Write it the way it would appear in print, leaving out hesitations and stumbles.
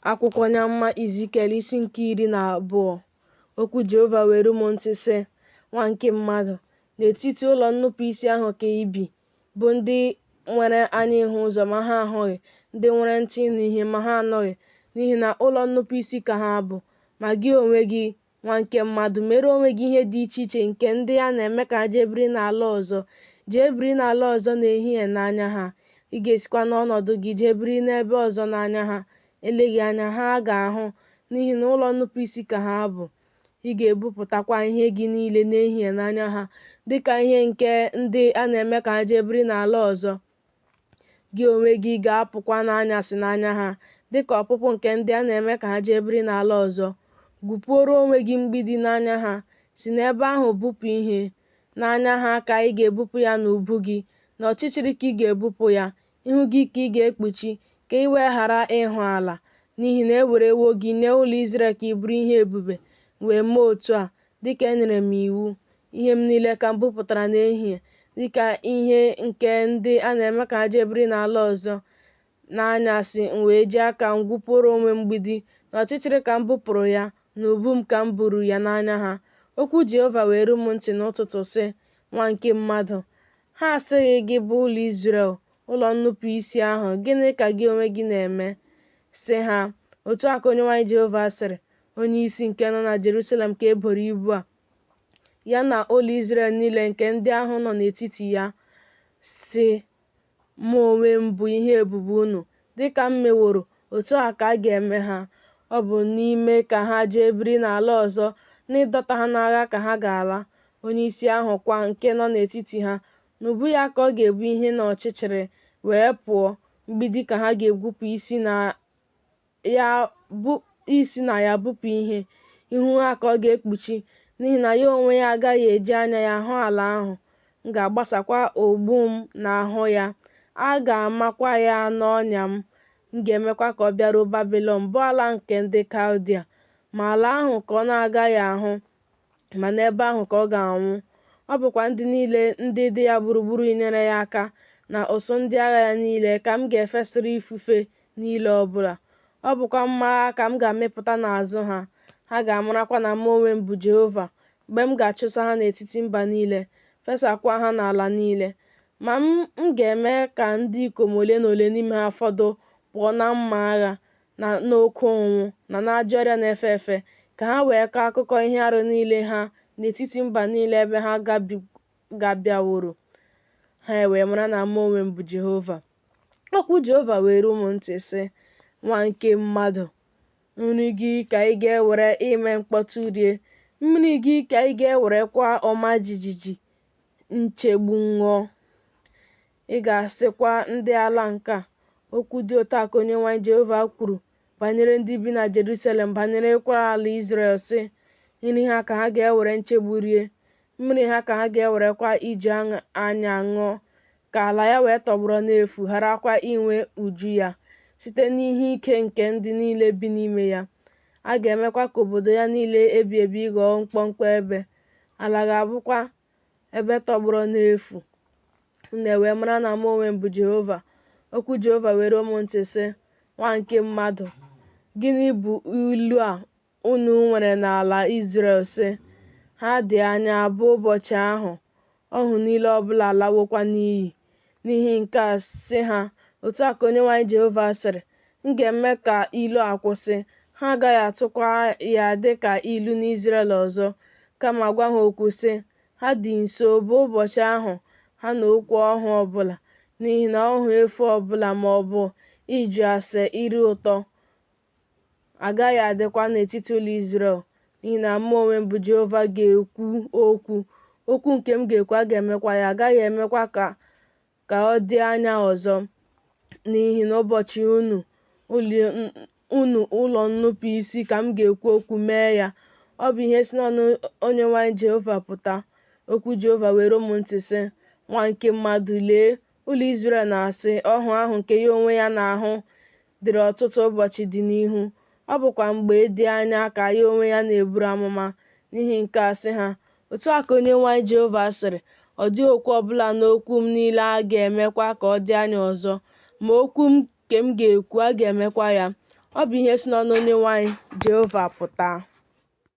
Akwụkwọ onye amụma Izikiel isi nke 12. Okwu Jehova wee ru m ntị, sị, Nwa nke mmadụ, n'etiti ụlọ nnupụisi ahụ ka i bi, bụ ndị nwere anya ịhụ ụzọ ma ha ahụghị, ndị nwere ntị ịnụ ihe ma ha anụghị, n'ihi na ụlọ nnupụisi ka ha bụ. Ma gị onwe gị, nwa nke mmadụ, meere onwe gị ihe dị iche iche nke ndị a na-eme ka ha jee biri n'ala ọzọ. Jee biri n'ala ọzọ n'ehihie n'anya ha, ị ga-esikwa n'ọnọdụ gị jee biri n'ebe ọzọ n'anya ha, eleghị anya ha ga-ahụ, n'ihi na ụlọ nnupụisi ka ha bụ. Ị ga-ebupụtakwa ihe gị niile n'ehihie n'anya ha, dị ka ihe nke ndị a na-eme ka ha jee biri n'ala ọzọ. Gị onwe gị ga-apụkwa n'anyasị n'anya ha, dị ka ọpụpụ nke ndị a na-eme ka ha jee biri n'ala ọzọ. Gwupuoro onwe gị mgbidi n'anya ha, si n'ebe ahụ bupụ ihe. N'anya ha ka ị ga-ebupụ ya n'ubu gị, n'ọchịchịrị ka ị ga-ebupụ ya, ihu gị ka ị ga-ekpuchi, ka i wee ghara ịhụ ala, n'ihi na e werewo gị nye ụlọ Izrel ka ị bụrụ ihe ebube. M wee mee otu a, dị ka e nyere m iwu. Ihe m niile ka m bupụtara n'ehihie, dị ka ihe nke ndị a na-eme ka ha jee biri n'ala ọzọ. N'anyasị, m wee ji aka m gwupuoro onwe m mgbidi, n'ọchịchịrị ka m bupụrụ ya, n'ubu m ka m buru ya n'anya ha. Okwu Jehova wee ru m ntị n'ụtụtụ, sị, Nwa nke mmadụ, ha asịghị gị bụ ụlọ Izrel, ụlọ nnupụisi ahụ, Gịnị ka gị onwe gị na-eme? Sị ha, Otu a ka Onyenwe anyị Jehova sịrị, Onye isi nke nọ na Jerusalem ka e boro ibu a, ya na ụlọ Izrel niile nke ndị ahụ nọ n'etiti ya, sị, Mụ onwe m bụ ihe ebube unu, dị ka m meworo, otu a ka a ga-eme ha. Ọ bụ n'ime ka ha jee biri n'ala ọzọ, n'ịdọta ha n'agha ka ha ga-ala. Onye isi ahụ kwa nke nọ n'etiti ha, n'ubu ya ka ọ ga-ebu ihe n'ọchịchịrị wee pụọ, mgbidi ka ha ga-egwupụ isi na ya bupụ ihe, ihu ha ka ọ ga-ekpuchi, n'ihi na ya onwe ya agaghị eji anya ya hụ ala ahụ. M ga-agbasakwa ụgbụ m n'ahụ ya, a ga-amakwa ya n'ọnya m, m ga-emekwa ka ọ bịaruo Babilọn, bụ ala nke ndị Kaldia, ma ala ahụ ka ọ na-agaghị ahụ, ma n'ebe ahụ ka ọ ga-anwụ. Ọ bụkwa ndị niile ndị dị ya gburugburu inyere ya aka na ụsụụ ndị agha ya niile ka m ga-efesara ifufe niile ọ bụla. Ọ bụkwa mma agha ka m ga-amịpụta n'azụ ha, ha ga-amarakwa na mụ onwe m bụ Jehova, mgbe m ga-achụsa ha n'etiti mba niile, fesakwa ha n'ala niile. Ma m ga-eme ka ndị ikom ole na ole n'ime ha fọdụ pụọ na mma agha na n'oke ụnwụ na n'ajọ ọrịa na-efe efe, ka ha wee kọọ akụkọ ihe arụ niile ha n'etiti mba niile ebe ha gabigaworo, ha ewee mara na mụ onwe m bụ Jehova. Okwu Jehova wee ruo m ntị, sị, Nwa nke mmadụ, nri gị ka ị ga-ewere ime mkpọtụ rie, mmiri gị ka ị ga-ewerekwa ọma jijiji nchegbu ṅụọ. Ị ga-asịkwa ndị ala nke a, Okwu dị otu a ka Onyenwe anyị Jehova kwuru banyere ndị bi na Jerusalem, banyerekwara ala Izrel, sị, Nri ha ka ha ga-ewere nchegbu rie, mmiri ha ka ha ga-ewerekwa iju anya ṅụọ, ka ala ya wee tọgbọrọ n'efu, gharakwa inwe uju ya, site n'ihe ike nke ndị niile bi n'ime ya. A ga-emekwa ka obodo ya niile e bi ebi ghọọ mkpọmkpọ ebe, ala ga-abụkwa ebe tọgbọrọ n'efu. Unu ewee mara na mụ onwe m bụ Jehova. Okwu Jehova wee ruo m ntị, sị, Nwa nke mmadụ, gịnị bụ ilu a unu nwere n'ala Izrel, sị, Ha dị anya bụ ụbọchị ahụ, ọhụ niile ọ bụla alawokwa n'iyi? N'ihi nke a, sị ha, Otu a ka Onyenwe anyị Jehova sịrị, M ga-eme ka ilu a kwụsị, ha agaghị atụkwa ya dị ka ilu n'Izrel ọzọ. Kama gwa ha okwu, sị, Ha dị nso, bụ ụbọchị ahụ, ha na okwu ọhụ ọ bụla, n'ihi na ọhụ efu ọ bụla ma ọ bụ ịjụ ase ire ụtọ agaghị adịkwa n'etiti ụlọ Izrel, n'ihi na mụ onwe m bụ Jehova ga-ekwu okwu, okwu nke m ga-ekwu, a ga-emekwa ya, a gaghị emekwa ka ọ dị anya ọzọ. N'ihi na ụbọchị unu ụlọ nnupụisi ka m ga-ekwu okwu mee ya. Ọ bụ ihe si n'ọnụ Onyenwe anyị Jehova pụta. Okwu Jehova wee ruo m ntị, sị, Nwa nke mmadụ, lee, ụlọ Izrel na-asị, Ọhụ ahụ nke ya onwe ya na-ahụ dịrị ọtụtụ ụbọchị dị n'ihu, ọ bụkwa mgbe dị anya ka ya onwe ya na-eburu amụma. N'ihi nke a, sị ha, Otu a ka Onyenwe anyị Jehova sịrị, Ọ dịghị okwu ọbụla n'okwu m niile a ga-emekwa ka ọ dị anya ọzọ, ma okwu nke m ga-ekwu, a ga-emekwa ya. Ọ bụ ihe si n'ọnụ Onyenwe anyị Jehova pụta.